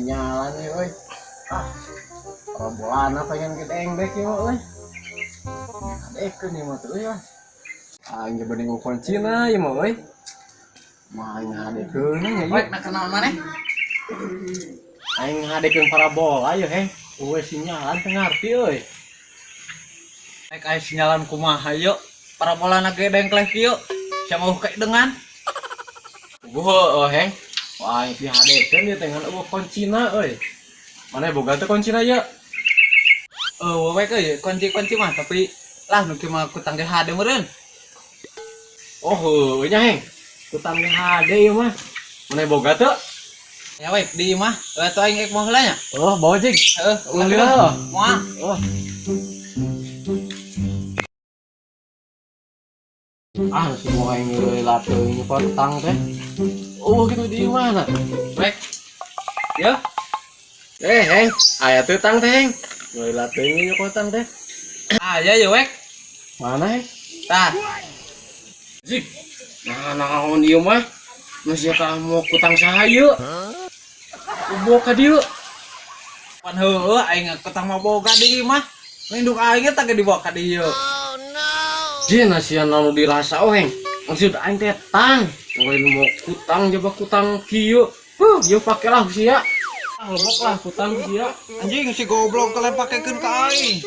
Sinyalan ya euy. Ah. Parabolana pengen kita engdek ya euy. Adekeun ieu mah teh euy ah. Aing ge bening kuncina ieu mah euy. Mah aing ngadekeun nya ieu. Wek, nak kenal maneh? Aing ngadekeun parabola ieu heh. Euy sinyalan teu ngarti euy. Rek aya sinyalan kumaha yeuh? Parabolana ge dengkleh kieu. Sia mau dengan? Gua heuh heh. Wah, aing dihadekeun ieu teh ngan eueuh kuncina euy. Mana boga teh kuncina ieu? Eh, wek euy, kunci-kunci mah tapi lah nu kieu mah kutang ge hade meureun. Oh, heueuh nya heng. Kutang ge hade ieu mah. Mana boga teu? Ya wek di imah, atuh aing ek mau heula nya. Oh, bawa jig. Heuh, Ulah heula. Moal. Oh. Ah, semua aing ngeuleuh teuing potang teh. Oh, gitu di mana? Wek. Yo, Eh, heng, aya teu tang teh, heng. Ngeuleuh teuing nyokotang teh. Aya ye wek. Mana, heng? Tah, Jig. Nah, naon ieu mah? Nu sia ka mau kutang saha ieu? Ubo ka dieu. Pan heueuh aing kutang mah boga di imah. Induk aing teh ge dibawa ka dieu. Jin sia nu dirasa oh, heng. Maksud aing teh tang. Lain mau kutang jaba kutang kieu. Huh, ieu pake lah sia. Ah, lebok lah kutang sia. Anjing si goblok kalian pakekeun ka aing.